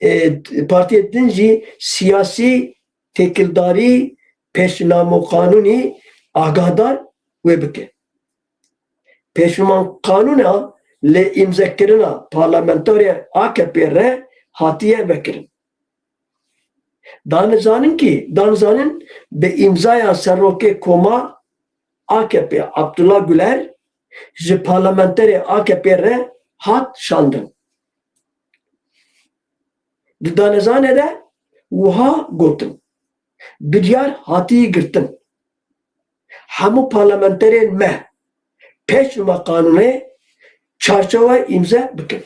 e, partiyên din jî siyasî têkildarî pêşnamo qanûnî agahdar wê bike. Pêşnûman qanûna li îmzekirina parlamenterê A K P re hatiye vekirin. Danizanin kî, danizanin bi îmzaya serokê koma A K P Abdullah Güler ji parlamenterê A K P re hat şandin. Di danizanê de wiha gotin, biryar hatî girtin, hemû parlamenterên me pêşnûma qanûnê çarçewe îmze bikin.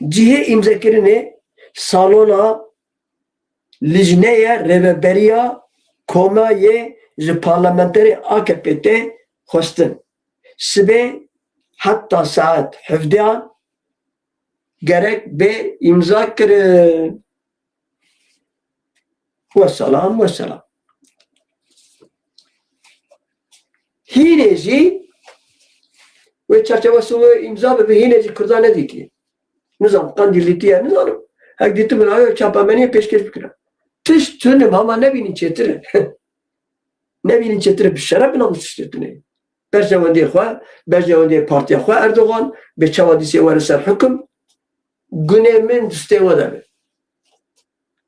Cihê îmzekirinê salona lijneyê rêveberiya koma yê ji parlamenterê A K P tê xwestin. Sibê heta saet hevdeyan gerek bê îmza kirin. Weselam, weselam. Hînê jî wê çarçewe sivê îmza bibe, hînê jî Kurda nedîtiye. Nizam, Qandîlîtiye, nizanim. Hek dîtibin, ayo çapemeniyê pêşkêş bikira. Tişt tunim, hema nebînin çêtir e. Nebînin çêtir e, bi şeref bi namus tiştê tune. Berjewendiyê xwe, berjewendiyê partiya xwe Erdogan, bê çawa dîsê were ser hukum, gunê min distê we de be.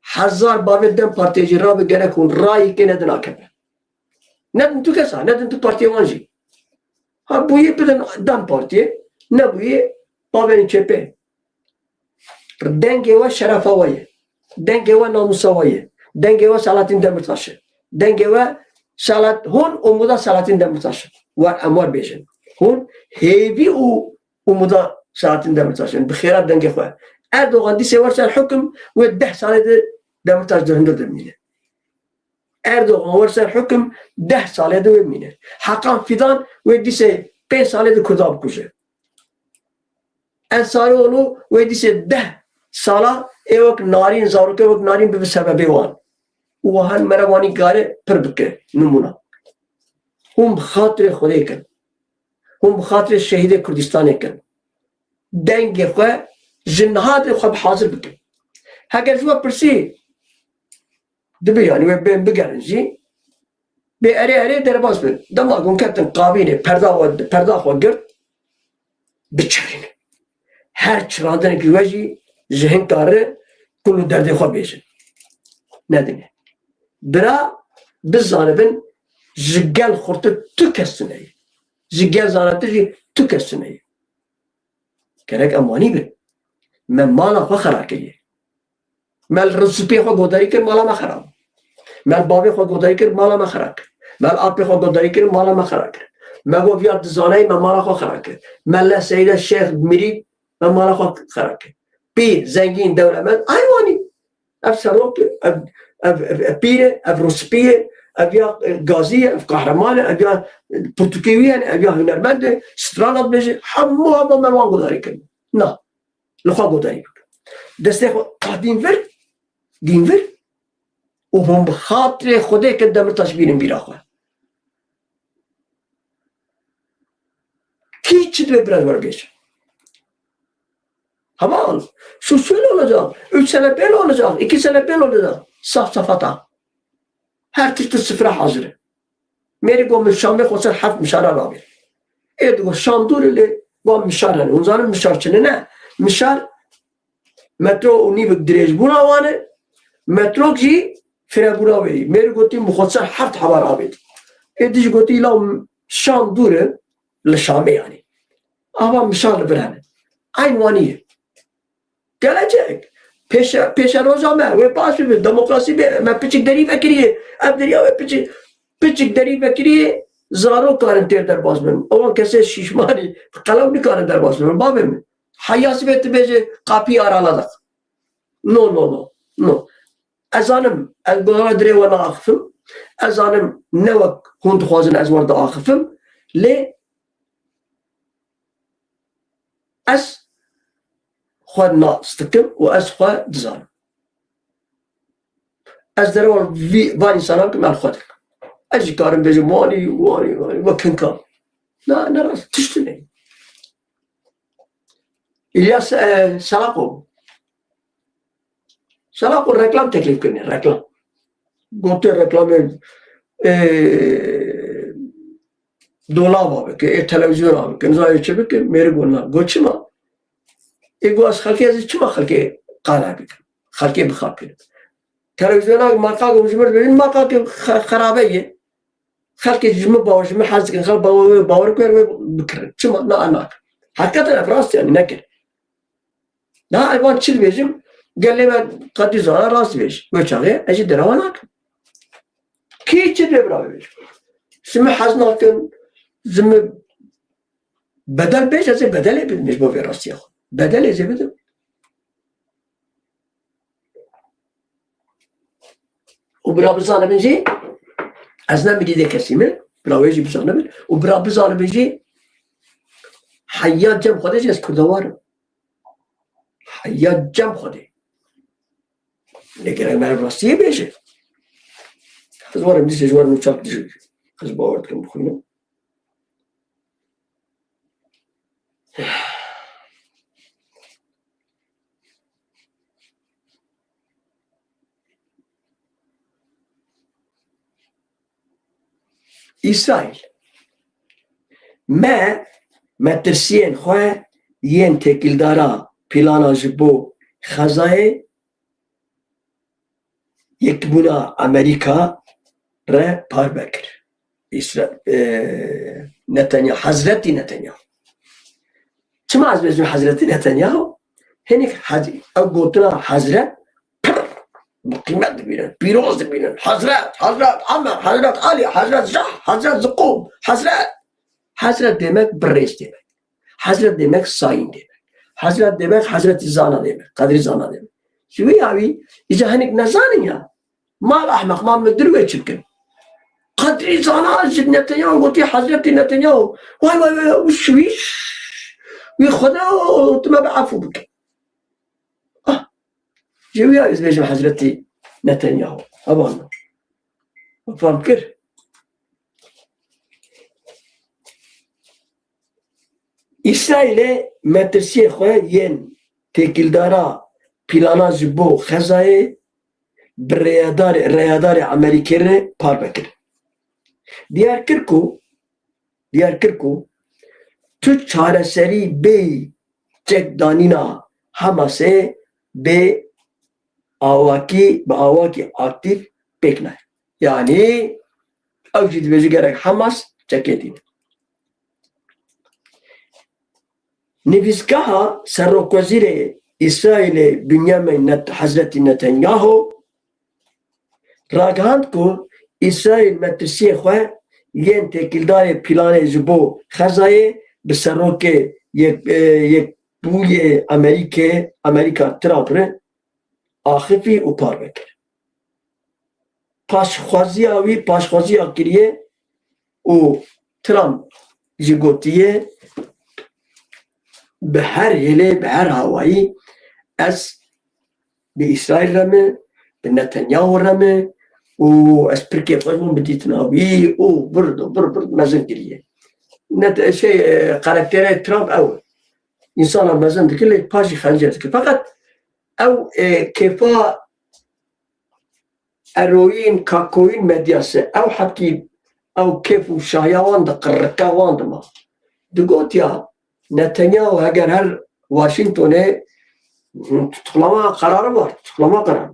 Hezar bavê DEM Partiyê jî rabe, gerek hûn rayîkê nedin A K P. Nedin tu kesa, nedin tu partiyê wan jî. Ha bûyî bidin DEM Partiyê, nebûyî bavên C H P. Dengê we şerefa we ye. Dengê we namusa we ye. Dengê we Selahattin Demirtaş e. Dengê we Selat-, hûn umuda Selahattin Demirtaş in. Wer em wer bêjin. Hûn hêvî û umuda Selahattin Demirtaş in. Bi xêra dengê xwe. Erdogan dîsê wer ser hukum wê deh salê de Demirtaş di hundir de bimîne. Erdogan wer ser hukum deh salê de wê bimîne. Hakan Fidan wê dîsê pênc salê de Kurda bikuje. Ensarîoğlu wê dîsê deh sala ê wek narîn, zarokê wek narîn bibe sebebê wan. Û wiha li merevanî kare pir bike nimûna. Hûn bi xatirê Xwedê kin. Hûn bi xatirê şehîdê Kurdistanê kin. Dengê xwe ji niha de xwe bi hazir bikin. Heger ji we pirsî dibe, yanî wê bên bigerin jî, bê erê erê derbas bin. Dema ku hûn ketin kabînê, perda we, perda xwe girt, biçirîne. Her çirandinekî we jî ji hin kare kul û derdê xwe bêjin. Nedine. Bira bizanibin ji gel xurtir tu kes tune ye. Ji gel zanebtir jî tu kes tune ye. Gerek em wanî bin. Me mala xwe xera kiriye. Me li Rûspiyê xwe godarî kir, mala me xera bû. Me li bavê xwe godarî kir, mala me xera kir. Me li apê xwe godarî kir, mala me xera kir. Me got viya dizaneyî me mala xwe xera kir. Me li Seyde Şêx mirî me mala xwe xera kir. Pîr, zengîn, dewlemend, ay wanî. Ev serok, ev, ev, ev, ev pîr e, ev rûspî ye, ev ya, e, gazî ye, ev qehreman e, ev ya, e, pirtûkê wî ye, ev ya hunermend e, strana dibêje, hemû hema me wan guhdarî kirin. Na, li xwe guhdarî bikin. Destê xwe, ah, dîn vir, dîn vir. Û hûn bi xatirê Xwedê kin Demirtaş bînin bîra xwe. Kî çi divê biraz werbêje. Heval, şu şöyle olacak, üç sene böyle olacak, iki sene böyle olacak. Safsafata. Her tişt sifre hazir. Mêrî got min Şamê xwe ser heft mişara rabê. Ê digot Şam dûr e lê wan mişar hene. Hûn zanin mişar çi ne? Ne. Mişar metro û nîvik dirêjbûna wan e. Metrok jî firebûna wê yî. Mêrî gotî min xwe ser heft heba rabêt. Ê dî jî gotî la Şam dûr e. Li Şamê yanî. Ava mişar li vir hene. Eyn wanî ye. Gelecek. Pêşe, pêşeroja me, wê baş bibe, demokrasî be, me piçik derî vekiriye. Ev derya wê piçik, piçik derî vekiriye, zarok karin têr derbas bin. Ewan kesê şîşmanî, qelew nikarin derbas bin. Bavê min. Heya sibê tu bêje, kapıyı araladık. No, no, no, no. Ez zanim, ez bi we dirê we naaxifim. Ez zanim ne wek hûn dixwazin ez we diaxifim. Lê ez xwe nas dikim û ez xwe dizanim. Ez derewa vî, van însanan kim ez xwe dikim. Ez jî karim bêjim wanî, wanî, wanî, wek hinka. Na, ne rast, tişt tune. İlyas, e, Salako. Salako reklam teklif kirine, reklam. Gote reklamê, e, dolaba bike, ê televizyona bike, nizam ê çi bike, mêrik got na. Got çima? Ê got ez xelkê ez çima xelkê qala bikim? Xelkê bixapînim. Televizyona marka got ji min bêjin marka ke xe-, xerabe ye. Xelkê ji min bawer, ji min hez dikin, xelk bawer, bawer kir wê bikirin. Çima? Na, em nakin. Heqîqeten ev rast yani nekir. Niha ez van çi dibêjim? Gelê me qedî zana rast dibêj. Wê çaxê ez jî derewa nakim. Kî çi dibê bira bibêj? Ji min hez nakin, ji min bedel bêj, ez ê bedelê bidim ji bo vê rastiya xwe. Bedelê ez ê bidim. Û bira bizanibin jî, ez ne mirîdê kesî me, bira wê jî bizanibin. Û bira bizanibin jî, heya cem Xwedê jî ez kurdewar im. Heya cem Xwedê. Lê gerek me ev rastiyê bêje. Ez warim dîsê ji wan nûçak dijî. Ez bawer dikim bixwînim. Îsraîl. Me metirsiyên xwe yên têkildara plana ji bo xezayê Yekbûna Amerîka re parve kir. Îsra-, e, Netanyahu, Hezretî Netanyahu. Çima ez bêjim Hezretî Netanyahu? Hinek hez-, ew gotina Hezret pir bi qîmet dibînin, pîroz dibînin. Hezret, Hezret Emer, Hezret Elî, Hezret Jah, Hezret Ziqûm, Hezret. Hezret demek birêz demek. Hezret demek sayın demek. Hezret demek Hezretî Zana demek, Qedrî Zana demek. Ji wî awî, îca hinek nezanin ya. Mal ehmeq, mal müdür wê çi bikin? Qedrî Zana ji Netanyahu gotî Hezretî Netanyahu. Vay, vay, vay, wî şûî, wî Xweda, tu me bi efû bike. Ah, ji wî ya ez bêjim Hezretî Netanyahu. Hevalno. Fam kir? Îsraîlê metirsiyê xwe yên têkildara plana ji bo xezayê bi rêyadarê, rêyadarê Amerîkê re parve kir. Diyar kir ku, diyar kir ku tu çareserî bêyî çekdanîna Hamasê bê awakî, bi awakî aktîf pêk nayê. Yanî ew jî dibêje gerek Hamas çekê dîne. Nivîsgeha Serokwezîrê Îsraîlê Binyamin Net-, Hezretî Netanyahu ragihand ku Îsraîl metirsiyê xwe yên têkildarê planê ji bo Xezayê bi serokê yek, e, Yekbûyê Amerîkê, Amerîka Trump re axifî û parve kir. Paşxwaziya wî, paşxwaziya kiriye û Trump jî gotiye, bi her hêlê, bi her hawayî ez bi Îsraîl re me, bi Netanyahu re me û ez pirkê xwe bûm bi dîtina wî û bird û bird bird mezin kiriye. Net-, şey, e, karakterê Trump ew e. Însana mezin dike, lê paşî xence dike. Feqet ew, e, kêfa eroyîn, kakoyîn medyası, ew hepkî ew kêf û şahiya wan di qirrika wan dima. Digot ya, Netanyahu heger her Washingtonê tutuklama kararı var, tutuklama kararı.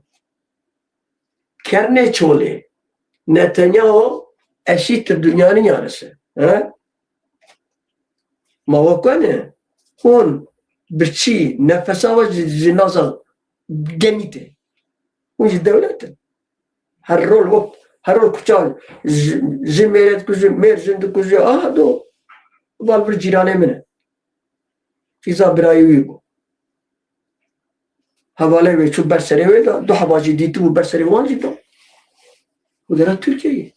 Kernê çolê, Netanyahu eşittir dünyanın yarısı. He? Ma we ku ne? Hûn birçî nefesa we ji, ji naza genî tê. Hûn ji dewlet in. Her rol wek, her rol kuçan ji, ji mêre dikuje, mêr jin dikuje. Aha do. Val vir cîranê min e. Fîza birayê wî bû. Hevalê wê çû ber serê wê de, du heva jî dîtibû ber serê wan jî da. Û dera Tirkiyeyê.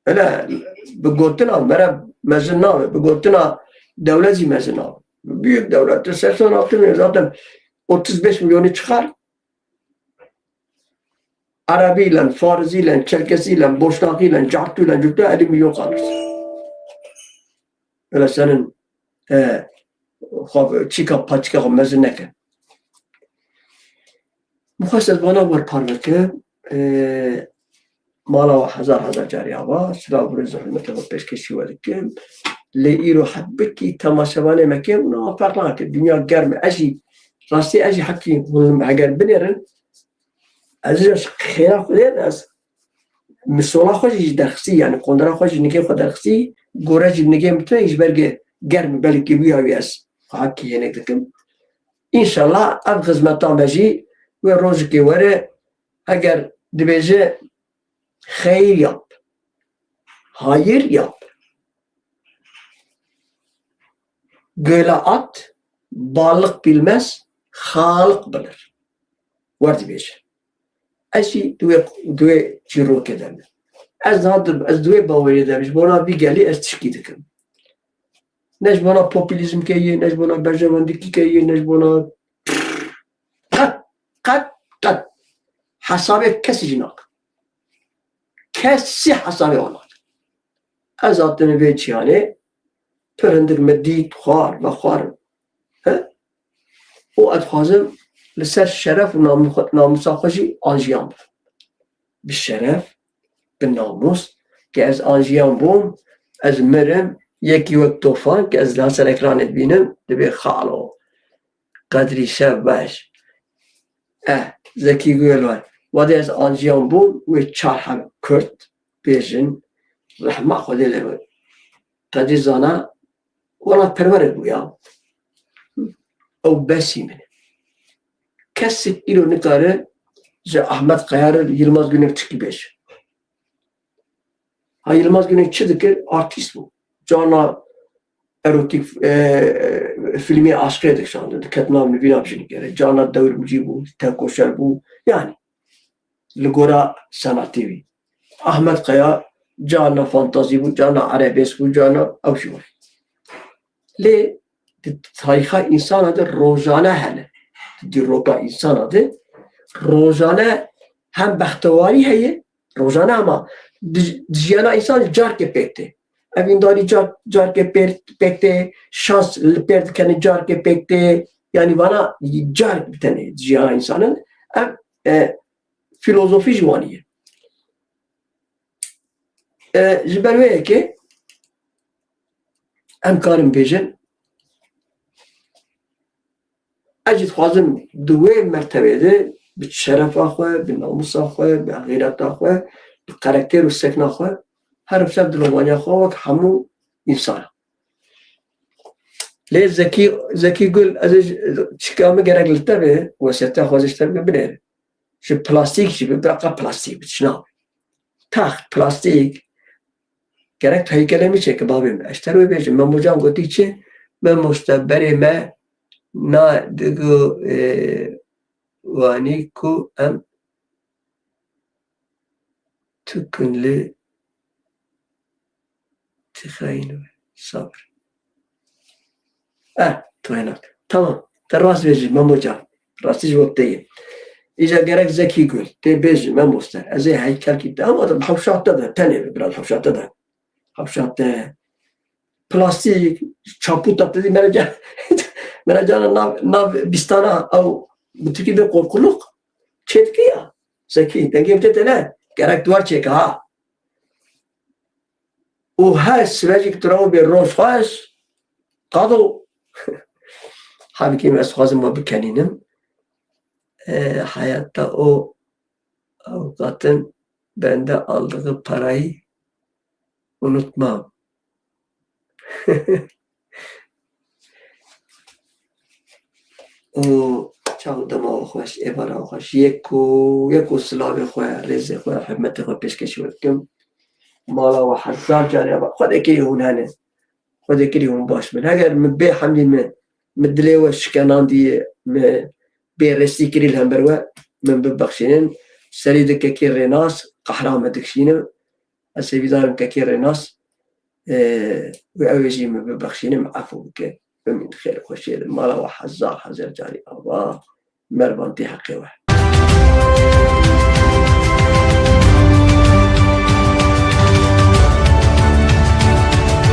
Hele bi gotina mere mezin nabe, bi gotina dewlet jî mezin nabe. Büyük devlet, seksen altı milyon zaten otuz beş milyonu çıkar. Erebî len, Farizî len, Çerkesî len, Boşnakî len, Cartû len, Curtû elli milyon kalır. Öyle senin, e, xwe, çîka paçika xwe mezin neke. Mixwest ez vana wer parve ke, e, mala we hezar hezar carî ava, silav û rêz û hurmetê xwe pêşkêşî we dikim. Lê îro hebikî temaşevanê me kêm, û niha ferq nake. Dinya germ e. Ez jî, rastî ez jî hekî hûn heger binêrin, ez jî xêra Xwedê ez misola xwe jî derxistî, yani qondera xwe jî nigê xwe derxistî, gore jî nigê min tune, ji ber ge germ e, belkî wî ya wî ez xwe hekî hênek dikim. Înşallah ev xizmeta me jî wê rojekê were, eger dibêje xeyir yap, hayır yap, göle at, balık bilmez, Xaliq bilir. Wer dibêje. Ez jî di wê, di wê çîrokê de me. Ez niha di, ez di wê baweriyê de me. Ji bona vî gelî ez tişkî dikim. Ne ji bona populîzmkê ye, ne ji bona berjewendîkîkê ye, ne ji bona qet, qet, qet hesabê kesî jî nakim. Kesî hesabê wan nakim. Ez hatime vê çiyanê, pir hindik me dît, xwar, vexwarin. He? Û ez dixwazim li ser şeref û namu-, namusa xwe jî anjiyan bibim. Bi şeref, bi namus, ke ez anjiyan bûm, ez mirim, yekî wek Tofan, ke ez li ser ekranê dibînim, dibê xalo, Qedrî şev baş. Eh, Zekî Guel var. Wadê ez anjiyan bûm, wê çar heb Kurd bêjin, rehma Xwedê lê be. Qedrî zana, wela perwerek bû ya. Ew besî min e. Kesik îro nikare ji Ahmet Kaya re Yilmaz Günok çikî bêje. Ha, Yilmaz Günok çi dikir? Artîst bû. Carna erotîk, e, filmê aşqê dikişandin. Diketina nivîna bi jinekê re. Carna dewrmicî bû, tekoşer bû. Yani, li gora senatê wî. Ahmet Kaya carna fantazî bû, carna erebêsk bû, carna ew jî were. Lê di tarîxa însana de rojane hene. Di dîroka însana de rojane hem bextewarî heye, rojane ama di, di jiyana însan carke pêk tê. Evîndarî car, carke pêr, pêk tê, şans li pêr dikene carke pêk tê. Yani vana car bi tenê di jiyana însanan. Ev, e, filozofî ji wanî ye. E, ji ber wê yekê Em karin bêjin, ez jî dixwazim di wê mertebê de bi şerefa xwe, bi namûsa xwe, bi xîreta xwe, bi karakter û sekna xwe, her şev dilovaniya xwe wek hemû însan. Lê Zekî, Zekî Gul, ez ê ji, çika min gerek li te be, wesiyeta xwe ji te be binêre. Ji plastîk jî bi, biraqa plastîk bi, çi nabe. Taxt, plastîk, gerek tu heykelê min çêke, bavê min. Ez ji te re wê bêjim, Memo Can gotî çi? Memoste berê me na digo, e, wanî ku em tu kun li tixeyîn we. Sabir. Eh, tu henak. Tamam. Te rast bêjî, Memo Can. Rastî ji bo te ye. Îca gerek Zekî Gul. Tê bêjî, Memo Ster. Ez ê heykelkî te. Ama hewşa te de. Tenê be, biraz hewşa te de. Hewşa te. Plastîk, çapûta te dî, mene ca-, mene cana nav, nav bîstana ew bi tirkî bê korkuluk. Çêdikî ya. Zekî, dengê min tê tê ne? Gerek duar çêke ha. Û her sibecik tu re bê roj xweş, qado. Halbikî ez dixwazim we bikenînim. E, hayatta o avukatin bende aldığı parayı unutmam. Û çav dema xweş, êvara xweş. Yek ku, yek ku silavê xwe, rêzê xwe, hurmetê xwe pêşkêşî we dikim. Mala we hezar carî ava. Xwedê kirî hûn hene. Xwedê kirî hûn baş bin. Heger min bê hemdî min, min dilê we şikenandiye, min bê rêstî kirî li hember we, min bibexşînin. Serî di kekê Rênas, qehra me dikişînim. Ez hêvîdar im kekê Rênas, e, wê ew ê jî min bibexşîne, min efû bike. Bimîn xêr û xweşiyê de. Mala we hezar hezar carî ava. Mervan tê heqê we.